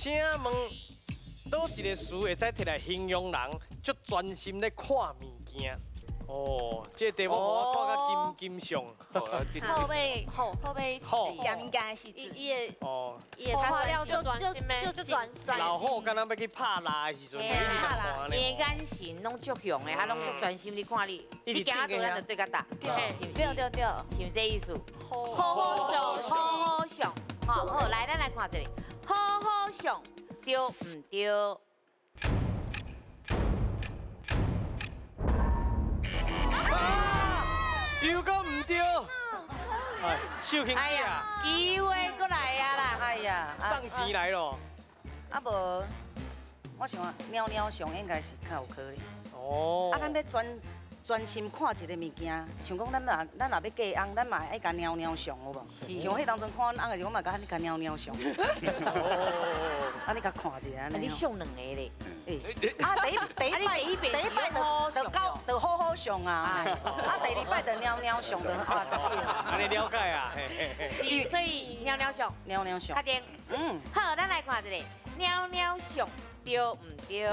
請問佗一个詞會使提來形容人足專心咧看物件？哦，這個題目我看甲金金上。好欲好好欲好食物件的時陣，伊會哦，伊會看了就專心的，就專專老虎敢若欲去拍獵的時陣，嘿啊伊伊的眼神攏足雄的，啊，攏足專心咧看你，你行到咱就對佮搭，是毋是？對對對，是毋是這意思？好好相好好相，好好來，咱來看一下，好好相，對毋對？又閣毋對。哎，秀卿哎姐啊，呀，機會閣來啊啦！哎呀，送錢來咯。啊無，我想啊，貓貓相應該是較有可能。哦。啊，咱欲專心看一个物件，像講咱若欲嫁翁，咱嘛愛共貓貓相有無？像彼當陣看阮翁的時候，我嘛共按呢共貓貓相。按呢共看一下。你相兩個咧？欸，啊，第一擺，第一擺就搞就好好相啊，啊，第二擺就貓貓相就啊，按呢了解啊，是，所以貓貓相，貓貓相，確定。嗯，好，咱來看一下貓貓相對毋對？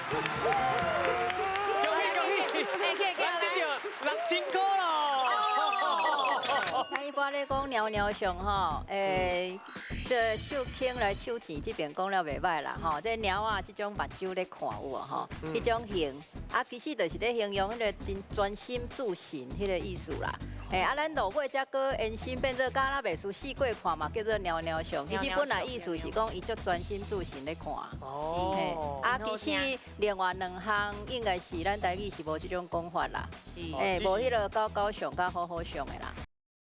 恭喜恭喜！咱得著6000箍囉。咱一般咧講貓貓相吼，這秀卿來手錢這邊講了袂䆀啦吼，這貓仔這種目睭咧看有無吼，彼種形啊，其實就是咧形容彼个真專心注神彼个意思啦。嘿，啊，咱落尾才閣延伸變做敢若袂輸四過看嘛，叫做貓貓相。其實本來意思是講伊足專心注神咧看。哦。啊，其實另外兩項應該是咱台語是無這種講法啦。是。嘿，無彼个狗狗相佮好好相的啦。